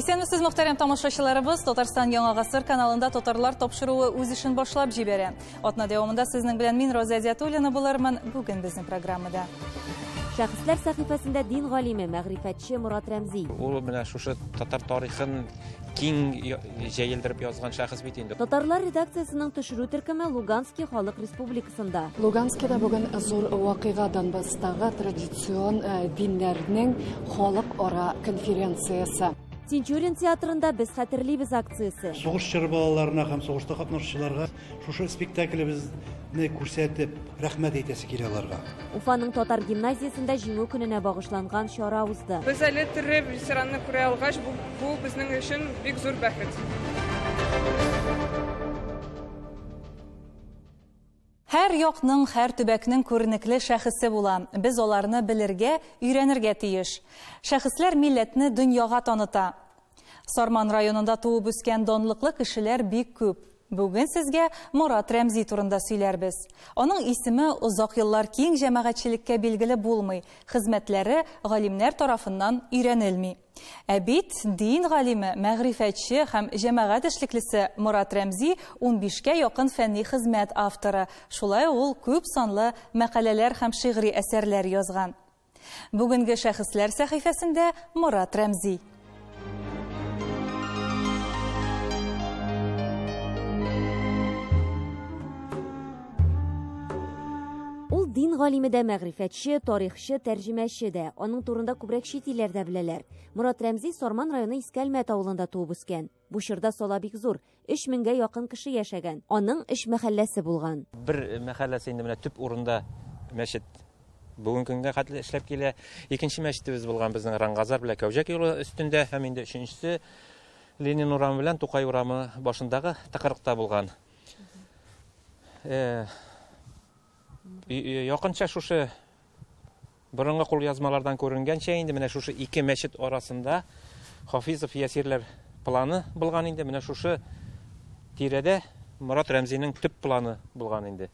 Исәнмесез, мөхтәрәм тамашачыларыбыз! Татарстан Яңа Гасыр каналында татарлар тапшыруы үз эшен башлап җибәрә. Атна дәвамында сезнең белән мин, Роза Әдиатуллина, булырмын. Бүген безнең программада. Шәхесләр сәхифәсендә дин галиме, мәгърифәтче Морат Рәмзи. Ул менә шушы татар тарихын киң җәелдереп язган шәхес бит инде. Татарлар редакциясенең төшерү төркеме Луганский халык республикасында. Луганскида бүген зур вакыйга: Донбасстагы традицион диннәрнең халыкара конференциясе. Тинчурин театрында «Без хәтерлибез» акциясе. Сугыш чоры балаларына һәм сугышта катнашучыларга шушы спектаклебезне күрсәтеп, рәхмәт әйтәсе килә аларга. Уфаның татар гимназиясендә Җиңү көненә багышланган чара узды. Без әле тере ветеранны күрә алгач, бу безнең өчен бик зур бәхет. Һәр якның, һәр төбәкнең күренекле шәхесе була. Без аларны белергә, өйрәнергә тиеш. Шәхесләр милләтне дөньяга таныта. Сарман районында туып үскән данлыклы кешеләр бик күп. Бүген сезгә Морат Рәмзи турында сөйләрбез. Аның исеме озак еллар киң җәмәгатьчелеккә билгеле булмый, хезмәтләре галимнәр тарафыннан өйрәнелми. Ә бит дин галиме, мәгърифәтче һәм җәмәгать эшлеклесе Морат Рәмзи 15кә якын фәнни хезмәт авторы. Шулай ул күп санлы мәкаләләр һәм шигъри әсәрләр язган. Бүгенге шәхесләр сәхифәсендә Морат Рәмзи. Ул дин галиме дә, мәгърифәтче, тарихчы, тәрҗемәче дә. Аның турында күбрәк чит илләрдә беләләр. Морат Рәмзи Сарман районы Иске Әлмәт авылында туып үскән. Бу чорда сала бик зур, 3000гә якын кеше яшәгән. Аның өч мәхәлләсе булган. Бер мәхәлләсе инде менә төп урында мәчет бүгенге көнгә хәтле эшләп килә. Икенче мәчетебез булган безнең Рангазар белән Кәүҗәк юлы өстендә, һәм инде өченчесе Ленин урамы белән Тукай урамы башындагы тыкрыкта булган. Якынча шушы борынгы кулъязмалардан күренгәнчә инде менә шушы ике мәчет арасында Хафизов ясирләр планы булган инде. Менә шушы тирәдә Морат Рәмзинең төп планы булган инде.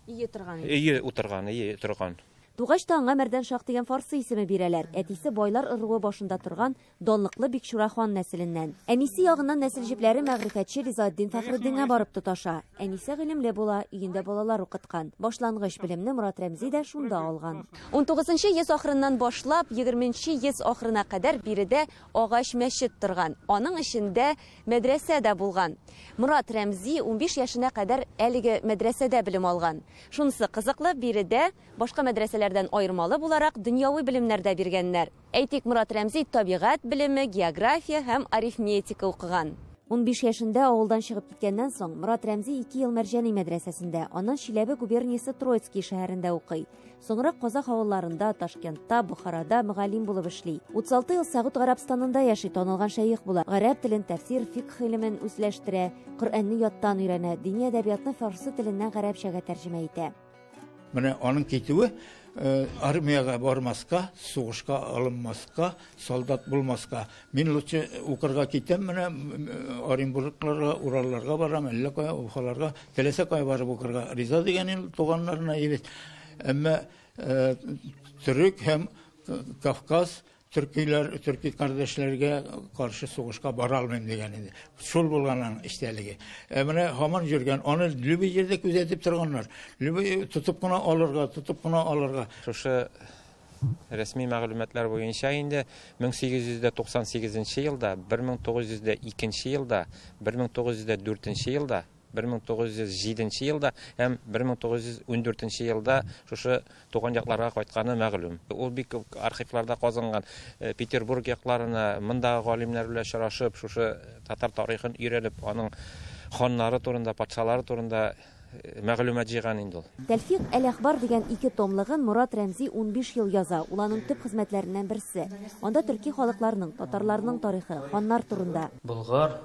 Өе торган. Өе утырган, өе торган. Тугач та аңа Мәрдән Шах дигән фарсы исеме бирәләр. Әтисе байлар ыруы башында торган данлыклы Бикчура хан нәселеннән. Әнисе ягыннан нәсел җепләре мәгърифәтче Ризаэддин Фәхретдингә барып тоташа. Әнисе гыйлемле була, өендә балалар укыткан. Башлангыч белемне Морат Рәмзи дә шунда алган. 19 йөз ахырыннан башлап 20 йөз ахырына кадәр биредә агач мәчет торган. Аның эчендә мәдрәсә дә булган. Морат Рәмзи 15 яшенә кадәр әлеге мәдрәсәдә белем алган. Шунысы кызыклы, биредә башка мәдрәсәләрдән аермалы буларак дөньяви белемнәр дә биргәннәр. Әйтик, Морат Рәмзи табигать белеме, география һәм арифметика укыган. 15 яшендә авылдан чыгып киткәннән соң, Морат Рәмзи 2 ел Мәрҗани мәдрәсәсендә, аннан Чиләбе губерниясе Троицкий шәһәрендә укый. Соңрак казах авылларында, Ташкентта, Бухарада мөгаллим булып эшли. 36 ел Сәгуд Гарәбстанында яши, танылган шәех була. Гарәп телен, тәфсир, фикх гыйлемен үзләштерә, Коръәнне яттан өйрәнә, дини әдәбиятны фарсы теленнән гарәпчәгә тәрҗемә итә. Менә аның китүе армиягә бармаска, сугышка алынмаска, солдат булмаска. Мин лучше укырга китәм, менә Оренбургларга, Уралларга барам, әллә кая, Уфаларга, теләсә кая барып укырга риза дигән инде туганнарына егет. Әмма төрек һәм Кавказ төркиләр, төрки кардәшләргә каршы сугышка бара алмыйм дигән инде. Шул булган аның эчтәлеге. Ә менә һаман йөргән, аны любой җирдә күзәтеп торганнар. Любой тотып кына алырга, тотып кына алырга. Шушы рәсми мәгълүматлар буенча инде 1898 елда, 1902 елда, 1904 елда, 1907 елда һәм 1914 елда шушы туган якларга кайтканы мәгълүм. Ул бик күп архивларда казынган, Петербург якларына, мондагы галимнәр белән очрашып, шушы татар тарихын өйрәнеп, аның ханнары турында, патшалары турында мәгълүмат җыйган инде ул. Тәлфик әл-Әхбар дигән ике томлыгын Морат Рәмзи 15 ел яза. Ул аның төп хезмәтләреннән берсе. Анда төрки халыкларның, татарларның тарихы, ханнар турында. Болгар,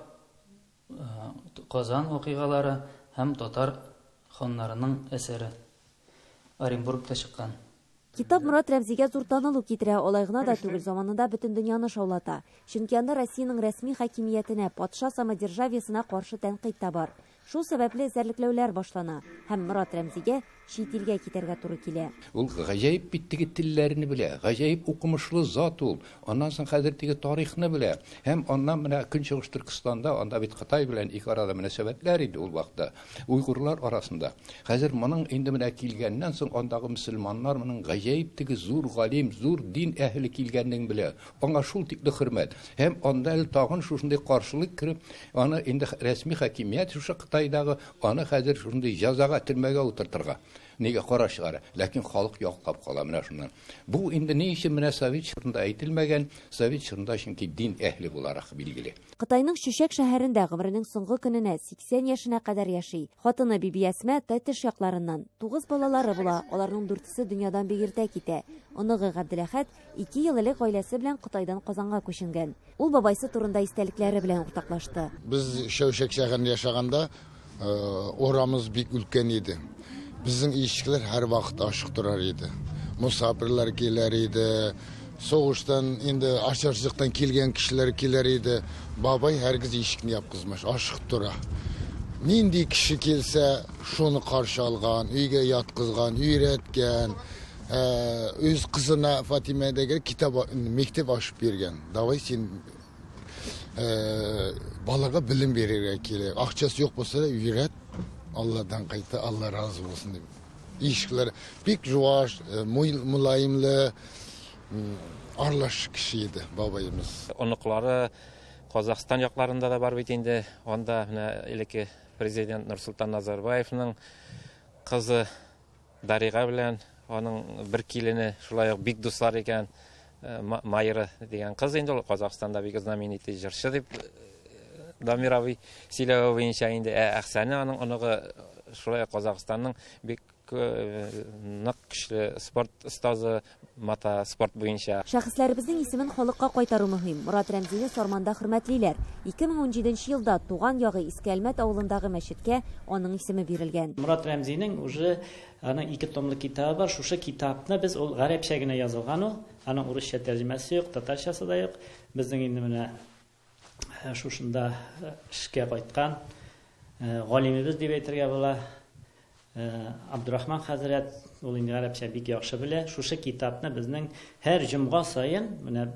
Казан вакыйгалары һәм татар ханнарының әсәре Оренбургта чыккан. Китап Морат Рәмзигә зур танылу китерә, алай гына да түгел, заманында бөтен дөньяны шаулата. Чөнки анда Россиянең рәсми хакимиятенә, патша самодержавиесына каршы тәнкыйть тә бар. Шул сәбәпле эзәрлекләүләр башлана һәм Морат Рәмзигә чит илгә китәргә туры килә. Ул гаҗәеп бит теге телләрне белә, гаҗәеп укымышлы зат ул. Аннан соң хәзер теге тарихны белә. Һәм аннан менә Көнчыгыш Төркестанда, анда бит Кытай белән ике арада мөнәсәбәтләр иде ул вакытта, уйгурлар арасында. Хәзер моның инде менә килгәннән соң андагы мөселманнар моның гаҗәеп теге зур галим, зур дин әһеле килгәнлеген белә. Аңа шул тикле хөрмәт. Һәм анда әле тагын шушындый каршылык кереп, аны инде рәсми хакимият шушы Кытайдагы аны хәзер шушындый җәзага, төрмәгә утыртырга. Нигә карар чыгара? Ләкин халык яклап кала менә шуннан. Бу инде ни өчен менә совет чорында әйтелмәгән? Совет чорында чөнки дин әһле буларак билгеле. Кытайның Чүчәк шәһәрендә гомеренең соңгы көненә 80 яшенә кадәр яши. Хатыны Бибиәсмә Тәтеш якларыннан. 9 балалары була, аларның 4-се дөньядан бик иртә китә. Оныгы Габделәхәт 2 ел элек гаиләсе белән Кытайдан Казанга күченгән. Ул бабайсы турында истәлекләре белән уртаклашты. Без Шәүшәк шәһәрендә яшәгәндә, орамыз бик үлкән иде. Безнең ишекләр һәр вакыт ачык торар иде. Мусафирлар килер иде. Соғыштан инде ашаршылыктан килгән кешеләр килер иде. Бабай һәргиз ишекне япкызмас, ачык тора. Нинди кеше килсә, шуны каршы алган, өйгә яткызган, өйрәткән. Үз кызына Фатима дигән китап, мәктәп ачып биргән. Давай син балага белем бирергә кирәк. Акчасы юк булса да өйрәт. Алладан кайта, Алла разы булсын дип. Ишекләр бик жуаш, мулаимлы, аралаш кеше иде бабайыбыз. Оныклары Казахстан якларында да бар бит инде. Анда менә элекке президент Нурсултан Назарбаевның кызы Дарига белән аның бер килене шулай ук бик дуслар икән. Майра дигән кыз инде ул Казахстанда бик знаменитый җырчы дип Дамир абый сөйләве буенча инде. Әхсәне аның оныгы шулай ук Казахстанның бик нык көчле спорт остазы, мата спорт буенча. Шәхесләребезнең исемен халыкка кайтару мөһим. Морат Рәмзине Сарманда хөрмәтлиләр. 2017 елда туган ягы Иске Әлмәт авылындагы мәчеткә аның исеме бирелгән. Морат Рәмзинең уже аның 2 томлы китабы бар. Шушы китапны без ул гарәпчә генә язылган ул. Аның урысча тәрҗемәсе юк, татарчасы да юк. Безнең инде менә шушында эшкә кайткан галимебез дип әйтергә була. Абдурахман хәзрәт ул инде гарәпчә бик яхшы белә. Шушы китапны безнең һәр җомга саен менә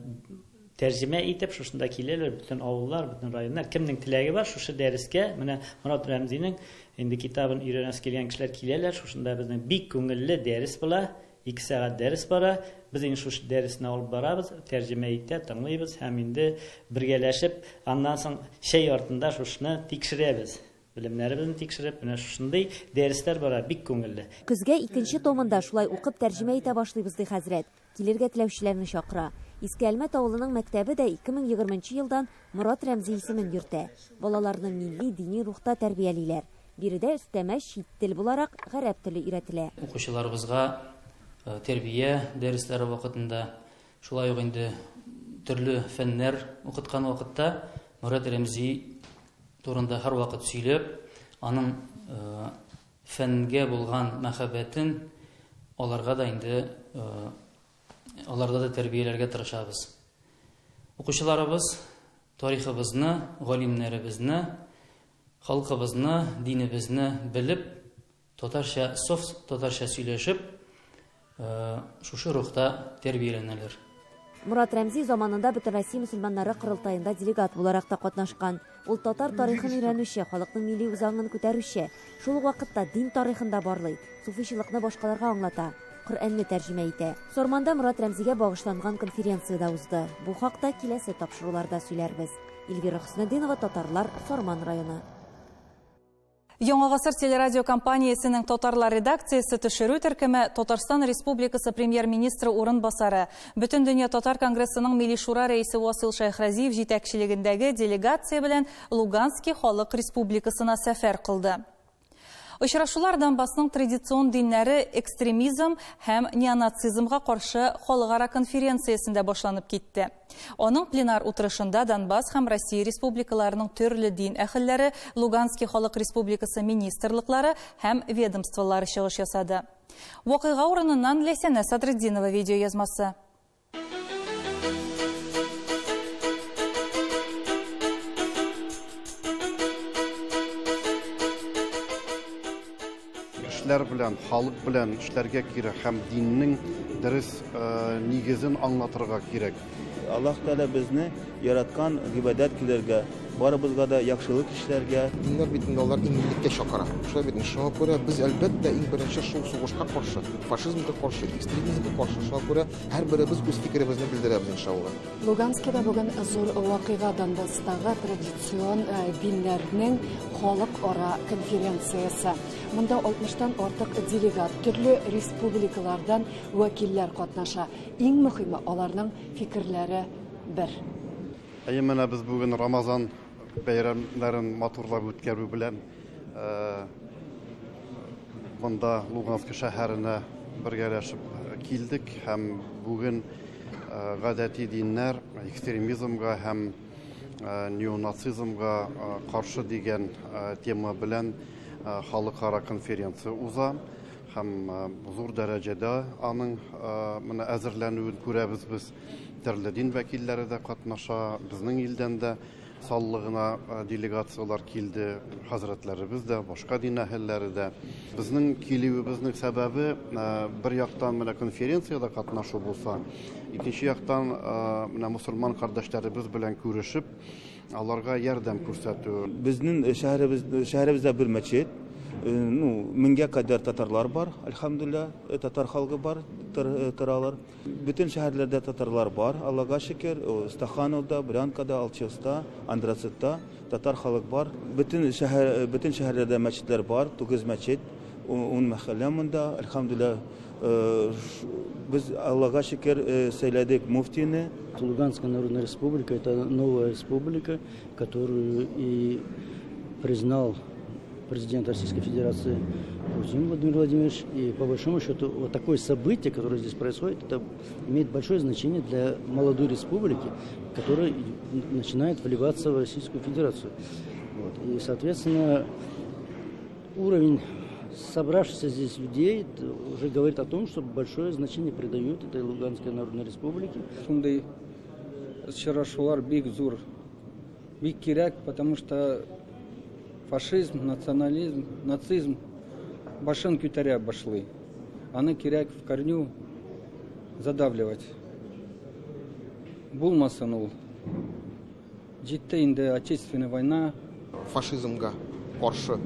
тәрҗемә итеп шушында киләләр бөтен авыллар, бөтен районнар. Кемнең теләге бар шушы дәрескә менә Морат Рәмзинең инде китабын өйрәнәсе килгән кешеләр киләләр. Шушында безнең бик күңелле дәрес була. 2 сәгать дәрес бара. Без инде шушы дәресне алып барабыз, тәрҗемә итә, тыңлыйбыз һәм инде бергәләшеп аннан соң чәй артында шушыны тикшерәбез. Белемнәребезне тикшереп, менә шушындый дәресләр бара, бик күңелле. Көзгә 2 томында шулай укып тәрҗемә итә башлыйбыз, ди хәзрәт. Килергә теләүчеләрне чакыра. Иске Әлмәт авылының мәктәбе дә 2020 елдан Морат Рәмзи исемен йөртә. Балаларны милли дини рухта тәрбиялиләр. Биредә өстәмә чит тел буларак гарәп теле өйрәтелә. Укучыларыбызга тәрбия дәресләре вакытында, шулай ук инде төрле фәннәр укыткан вакытта Морат Рәмзи турында һәр вакыт сөйләп, аның фәнгә булган мәхәббәтен аларга да инде, аларда да тәрбияләргә тырышабыз. Укучыларыбыз тарихыбызны, галимнәребезне, халкыбызны, динебезне белеп, татарча, соф татарча сөйләшеп, шушы рухта тәрбияләнәләр. Морат Рәмзи заманында Бөтен Россия мөселманнары корылтаенда делегат буларак та катнашкан. Ул татар тарихын өйрәнүче, халыкның милли үзаңын күтәрүче, шул ук вакытта дин тарихын да барлый, суфичылыкны башкаларга аңлата, Коръәнне тәрҗемә итә. Сарманда Морат Рәмзигә багышланган конференция дә узды. Бу хакта киләсе тапшыруларда сөйләрбез. Эльвира Хөснетдинова, Татарлар, Сарман районы. Яңа гасыр телерадиокомпаниясенең татарлар редакциясе төшерү төркеме Татарстан Республикасы премьер-министры урынбасары, Бөтендөнья татар конгрессының Милли шура рәисе Васил Шәйхразиев җитәкчелегендәге делегация белән Луганский халык республикасына сәфәр кылды. Очрашулар Донбассның традицион диннәре экстремизм һәм неонацизмга каршы халыкара конференциясендә башланып китте. Аның пленар утырышында Донбасс һәм Россия республикаларының төрле дин әһелләре, Луганский халык республикасы министрлыклары һәм ведомстволары чыгыш ясады. Вакыйга урыныннан Ләйсәнә Садретдинова видео язмасы. Яшьләр белән, халык белән эшләргә кирәк һәм диннең дөрес нигезен аңлатырга кирәк. Аллаһ Тәгалә безне яраткан гыйбадәт килергә, барыбызга да яхшылык эшләргә. Диннәр бит инде алар иминлеккә чакыра. Шулай бит. Шуңа күрә без әлбәттә иң беренче шул сугышка каршы, фашизмга каршы, экстремизмга каршы. Шуңа күрә һәрберебез үз фикеребезне белдерәбез иншалла. Луганскида бүген зур вакыйга Донбасстагы традицион диннәрнең халыкара конференциясе. Монда 60-тан артык делегат, төрле республикалардан вәкилләр катнаша. Иң мөһиме аларның фикерләре бер. Әйе, менә без бүген Рамазан бәйрәмнәрен матурлап үткәрү белән монда Луганск шәһәренә бергәләшеп килдек һәм бүген гадәти диннәр экстремизмга һәм неонацизмга каршы дигән тема белән халыкара конференция уза һәм зур дәрәҗәдә аның менә әзерләнүен күрәбез без. Төрле дин вәкилләре дә катнаша, безнең илдән дә саллы гына делегацияләр килде, хәзрәтләребез дә, башка дин әһелләре дә. Безнең килүебезнең сәбәбе бер яктан менә конференциядә катнашу булса, икенче яктан менә мусульман кардәшләребез белән күрешеп, аларга ярдәм күрсәтү. Безнең шәһәребездә бер мәчет, ну, меңгә кадәр татарлар бар, әлхәмдүлилләһ, татар халкы бар, торалар. Бөтен шәһәрләрдә татарлар бар, Аллага шөкер, Стахановда, Брянкада, Алчевста, Андрацитта татар халык бар. Бөтен шәһәрләрдә мәчетләр бар, 9 мәчет, 10 мәхәллә монда, әлхәмдүлилләһ. Без Аллага шөкер сөйләдек муфтины. Луганская Народная Республика это новая республика, которую и признал президент Российской Федерации Путин Владимир Владимирович. И по большому счету вот такое событие, которое здесь происходит, это имеет большое значение для молодой республики, которая начинает вливаться в Российскую Федерацию. Вот. И, соответственно, уровень собравшихся здесь людей уже говорит о том, что большое значение придают этой Луганской Народной Республике. Шундый очрашулар бик зур, бик кирәк, потому что фашизм, национализм, нацизм башын күтәрә башлый. Аны кирәк в корню задавливать. Булмасын ул. Җитте инде Отечественная война. Фашизмга каршы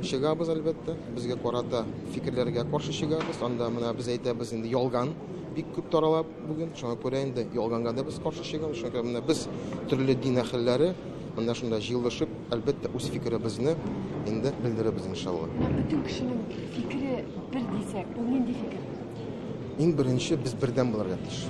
чыгабыз әлбәттә. Безгә карата фикерләргә каршы чыгабыз. Анда менә без әйтәбез инде ялган бик күп тарала бүген. Шуңа күрә инде ялганга да без каршы чыгабыз. Шуңа күрә менә без төрле дин әһелләре монда шунда җыелышып, әлбәттә, үз фикеребезне инде белдерәбез иншалла. Бөтен кешенең фикере бер дисәк, ул нинди фикер? Иң беренче без бердәм булырга тиеш.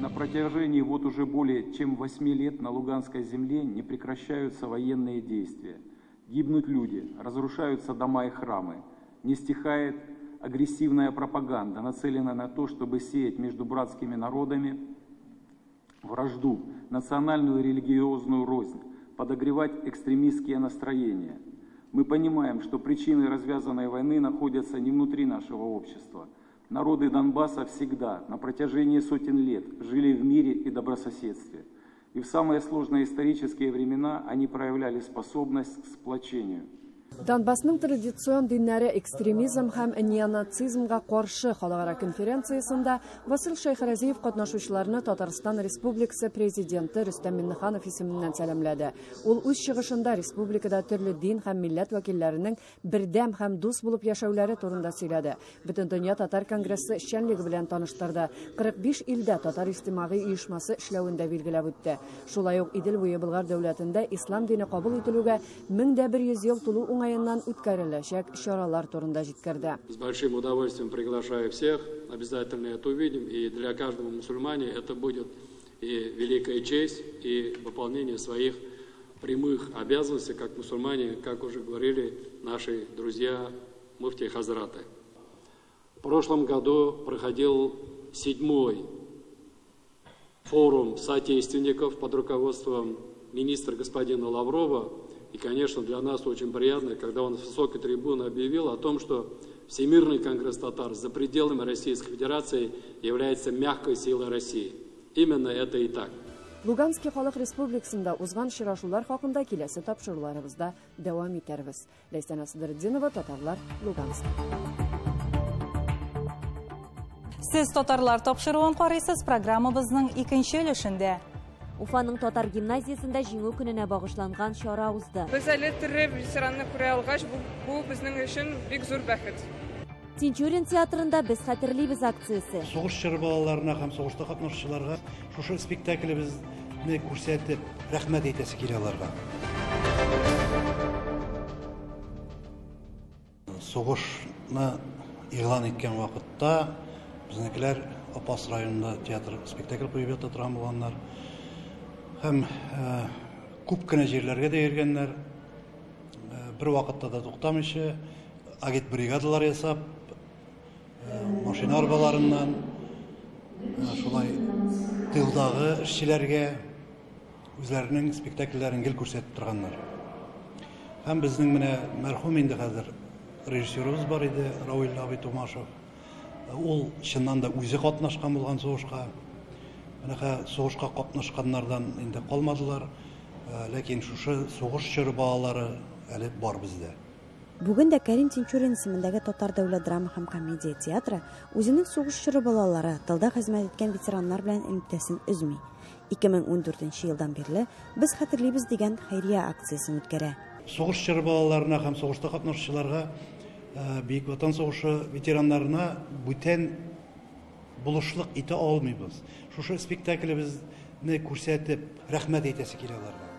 На протяжении вот уже более чем 8 лет на Луганской земле не прекращаются военные действия. Гибнут люди, разрушаются дома и храмы. Не стихает агрессивная пропаганда, нацеленная на то, чтобы сеять между братскими народами вражду, национальную и религиозную рознь, подогревать экстремистские настроения. Мы понимаем, что причины развязанной войны находятся не внутри нашего общества. Народы Донбасса всегда, на протяжении сотен лет, жили в мире и добрососедстве. И в самые сложные исторические времена они проявляли способность к сплочению. Донбассның традицион диннәре экстремизм һәм неонацизмга каршы халыкара конференциясендә Васил Шәйхразиев катнашучыларны Татарстан Республикасы президенты Рөстәм Миңнеханов исеменнән сәламләде. Ул үз чыгышында республикада төрле дин һәм милләт вәкилләренең бердәм һәм дус булып яшәүләре турында сөйләде. Бөтендөнья татар конгрессы эшчәнлеге белән таныштырды. 45 илдә татар иҗтимагый оешмасы эшләвен дә билгеләп үтте. Шулай ук Идел буе Болгар дәүләтендә ислам дине кабул ителүгә 1100 ел тулу уңаеннан үткәреләчәк чаралар турында җиткерде. С большим удовольствием приглашаю всех, обязательно это увидим, и для каждого мусульманина это будет и великая честь, и выполнение своих прямых обязанностей, как мусульмане, как уже говорили наши друзья муфти хазраты. В прошлом году проходил 7-й форум соотечественников под руководством министра господина Лаврова. И, конечно, для нас очень приятно, когда он с высокой трибуны объявил о том, что Всемирный конгресс татар за пределами Российской Федерации является мягкой силой России. Именно это и так. Луганский халык республикасында узган очрашулар хакында киләсе тапшыруларыбызда дәвам итәрбез. Ләйсән Асадретдинова, Татарлар, Луганск. Сез Татарлар тапшыруын карыйсыз, программабызның икенче өлешендә. Уфаның татар гимназиясендә Җиңү көненә багышланган чара узды. Без әле тере ветеранны күрә алгач, бу безнең өчен бик зур бәхет. Тинчурин театрында Без хәтерлибез акциясе. Сугыш чоры балаларына һәм сугышта катнашучыларга шушы спектаклебезне күрсәтеп, рәхмәт әйтәсе килә аларга. Сугышны игълан иткән вакытта безнекеләр Апас районында театр спектакль куеп ята торган булганнар. Һәм күп кенә җирләргә дә йөргәннәр. Бер вакытта да туктамыйча агитбригадалар ясап, машина арбаларыннан шулай тылдагы эшчеләргә үзләренең спектакльләрен гел күрсәтеп торганнар. Һәм безнең менә мәрхүм инде хәзер режиссерыбыз бар иде, Равил абый Тумашев. Ул чыннан да үзе катнашкан булган сугышка. Менә сугышка катнашканнардан инде калмадылар. Ләкин шушы сугыш чоры балалары әле бар бездә. Бүген дә Кәрим Тинчурин исемендәге Татар дәүләт драма һәм комедия театры үзенең сугыш чоры балалары, тылда хезмәт иткән ветераннар белән элемтәсен өзми. 2014 елдан бирле Без хәтерлибез дигән хәйрия акциясен үткәрә. Сугыш чоры балаларына һәм сугышта катнашучыларга, Бөек Ватан сугышы ветераннарына бүтән булышлык итә алмыйбыз. Шушы спектаклебезне күрсәтеп, рәхмәт әйтәсе килә аларга.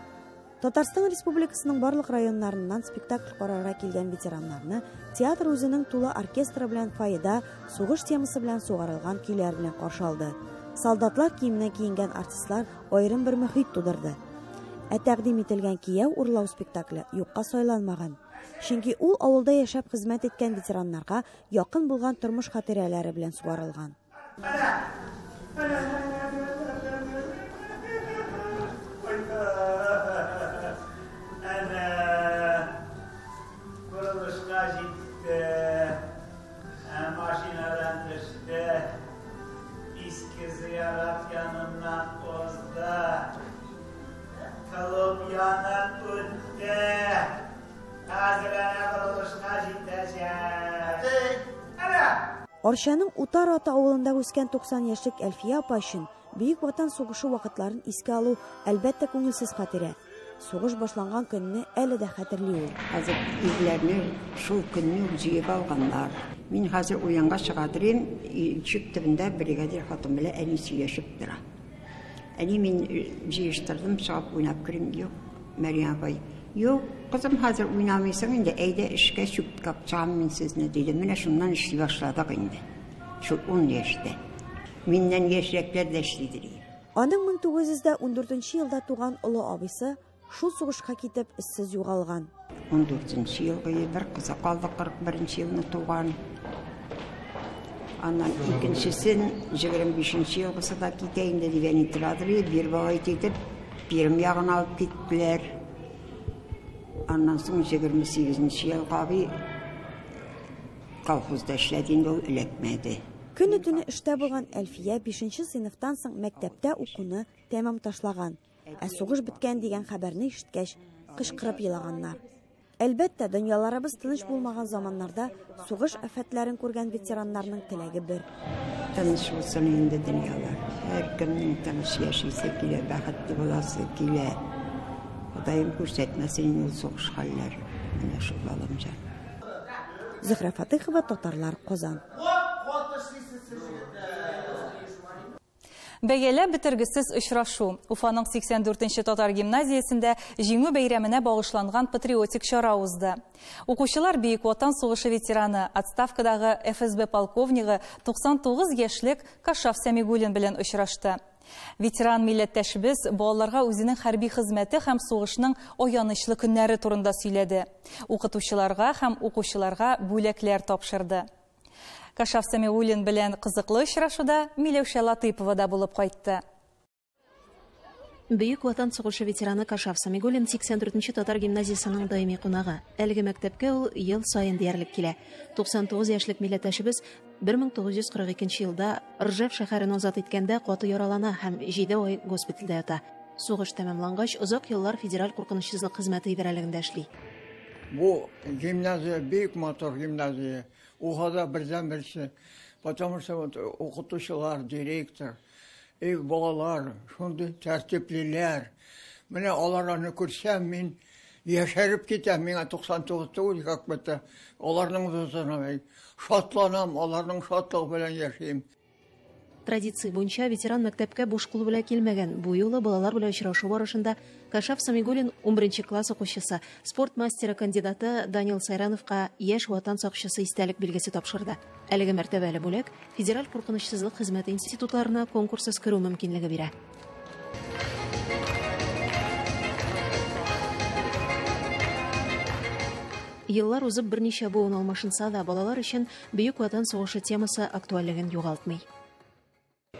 Татарстан Республикасының барлык районнарыннан спектакль карарга килгән ветераннарны театр үзенең тулы оркестры белән фойеда сугыш темасы белән сугарылган көйләр белән каршы алды. Солдатлар киеменә киенгән артистлар аерым бер мөхит тудырды. Ә тәкъдим ителгән Кияү урлау спектакле юкка сайланмаган. Чөнки ул авылда яшәп хезмәт иткән ветераннарга якын булган тормыш хатирәләре белән сугарылган. Әнә, борылышка җитте, машинадан төште, иске зыярат яныннан узды, клуб янын үтте, хәзер әнә борылышка җитәчәк. Әнә! Арчаның Утар Аты авылында үскән 90 яшьлек Әлфия апа өчен Бөек Ватан сугышы вакытларын искә алу, әлбәттә, күңелсез хатирә. Сугыш башланган көнне әле дә хәтерли ул. Хәзер ирләрне шул көнне үк җыеп алганнар. Мин хәзер уянга чыга торыйм, ишек төбендә бригадир хатын белән әни сөйләшеп тора. Әни, мин җыештырдым, чыгып уйнап керим. Юк, Мәрьям апай. Юк, кызым, хәзер уйнамыйсың инде, әйдә эшкә чүп капчам мин сезне, диде. Менә шуннан эшли башладык инде. Шул ун яшьтә. Миннән яшьрәкләр дә эшлидер. Аның 1914 елда туган олы абыйсы шул сугышка китеп, эзсез югалган. 14 елгы бер кызы калды, 41 елны туган. Аннан икенчесен 25 елгысы да китә инде дип әни торадыр, бер бабай итеп Пермь ягына алып киттеләр. Аннан соң 28 елгы абый колхозда эшләде инде, ул эләкмәде. Көне-төне эштә булган Әлфия 5 сыйныфтан соң мәктәптә укуны тәмам ташлаган. Ә сугыш беткән дигән хәбәрне ишеткәч, кычкырып елаганнар. Әлбәттә, дөньяларыбыз тыныч булмаган заманнарда сугыш афәтләрен күргән ветераннарның теләге бер. Тыныч булсын инде дөньялар. Һәркемнең тыныч яшисе килә, бәхетле буласы килә. Ходаем күрсәтмәсен инде ул сугыш хәлләре. Менә шул, баламҗан. Зөһрә Фатыйхова, Татарлар, Казан. Бәяләп бетергесез очрашу. Уфаның 84-нче татар гимназиясендә Җиңү бәйрәменә багышланган патриотик чара узды. Укучылар Бөек Ватан сугышы ветераны, отставкадагы ФСБ полковнигы 99 яшьлек Кашаф Сәмигуллин белән очрашты. Ветеран милләттәшебез балаларга үзенең хәрби хезмәте һәм сугышның аянычлы көннәре турында сөйләде. Укытучыларга һәм укучыларга бүләкләр тапшырды. Кашаф Сәмигуллин белән кызыклы очрашуда Миләүшә Латыйпова да булып кайтты. Бөек Ватан сугышы ветераны Кашаф Самигуллин 84 нче татар гимназиясенең даими кунагы. Әлеге мәктәпкә ул ел саен диярлек килә. 99 яшьлек милләттәшебез 1942 елда Ржев шәһәрен азат иткәндә каты яралана һәм 7 ай госпитальдә ята. Сугыш тәмамлангач, озак еллар Федераль куркынычсызлык хезмәте идарәлегендә эшли. Бу гимназия бик матур гимназия. Уфада бердән-берсе. Потому что вот укытучылар, директор, и балалар шундый тәртиплеләр. Менә аларны күрсәм, мин яшәреп китәм. Миңа 99 түгел, как будто. Аларның дусына шатланам, аларның шатлыгы белән яшим. Традиция буенча ветеран мәктәпкә буш кул белән килмәгән. Бу юлы балалар белән очрашу барышында Кашаф Самигуллин 11 класс укучысы, спорт мастеры кандидаты Данил Сайрановка яшь ватан сакчысы истәлек билгесе тапшырды. Әлеге мәртәбәле бүләк Федераль куркынычсызлык хезмәте институтларына конкурссыз керү мөмкинлеге бирә. Еллар узып берничә буын алмашынса да, балалар өчен Бөек Ватан сугышы темасы актуальлеген югалтмый.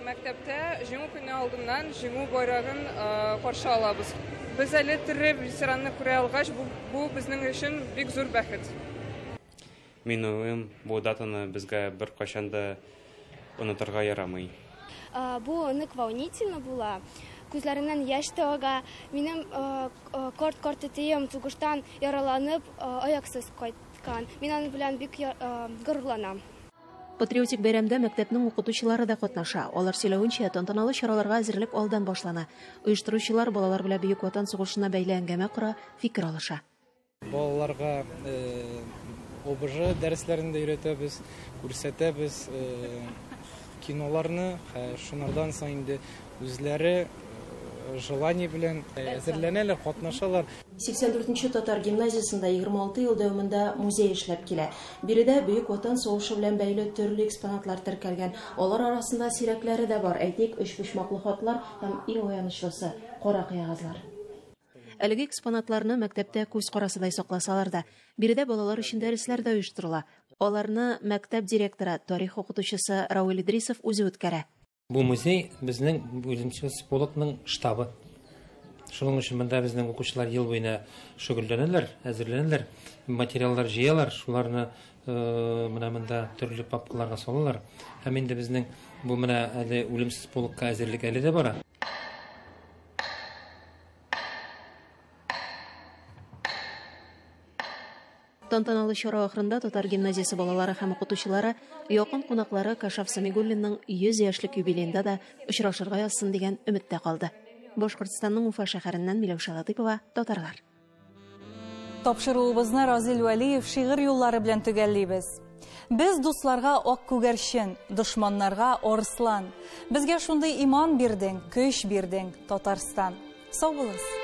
Мәктәптә Җиңү көне алдыннан Җиңү байрагын каршы алабыз. Без әле тере ветеранны күрә алгач, бу безнең өчен бик зур бәхет. Мин уйлыйм, бу датаны безгә беркайчан да онытырга ярамый. Бу нык волнительно була. Күзләремнән яшь тә ага. Минем карт-карт әтием сугыштан яраланып, аяксыз кайткан. Мин аның белән бик горурланам. Патриотик бәйрәмдә мәктәпнең укытучылары да катнаша. Алар сөйләвенчә, тантаналы чараларга әзерлек алдан башлана. Оештыручылар балалар белән Бөек Ватан сугышына бәйле әңгәмә кора, фикер алыша. Балаларга ОБЖ дәресләрен дә өйрәтәбез, күрсәтәбез киноларны. Шунардан соң инде үзләре желание белән әзерләнәләр, катнашалар. 84 татар гимназиясендә 26 ел дәвамында музей эшләп килә. Биредә Бөек Ватан сугышы белән бәйле төрле экспонатлар теркәлгән. Алар арасында сирәкләре дә бар. Әйтик, өчпочмаклы хатлар һәм иң аянычлысы кара кәгазьләр. Әлеге экспонатларны мәктәптә күз карасыдай сакласалар да, биредә балалар өчен дәресләр дә оештырыла. Аларны мәктәп директоры, тарих укытучысы Равил Идрисов үзе үткәрә. Бу музей безнең Үлемсез полкның штабы. Шуның өчен монда безнең укучылар ел буена шөгыльләнәләр, әзерләнәләр, материаллар җыялар, шуларны менә монда төрле папкаларга салалар. Һәм инде безнең бу менә әле Үлемсез полкка әзерлек әле дә бара. Тантаналы чара ахырында татар гимназиясе балалары һәм укытучылары якын кунаклары Кашаф Самигуллинның 100 яшьлек юбилеенда да очрашырга язсын дигән өметтә калды. Башкортстанның Уфа шәһәреннән Миләүшә Латыпова, Татарлар. Тапшыруыбызны Разил Вәлиев шигырь юллары белән төгәллибез. Без дусларга ак күгәрчен, дошманнарга арыслан. Безгә шундый иман бирдең, көч бирдең, Татарстан. Сау булыгыз.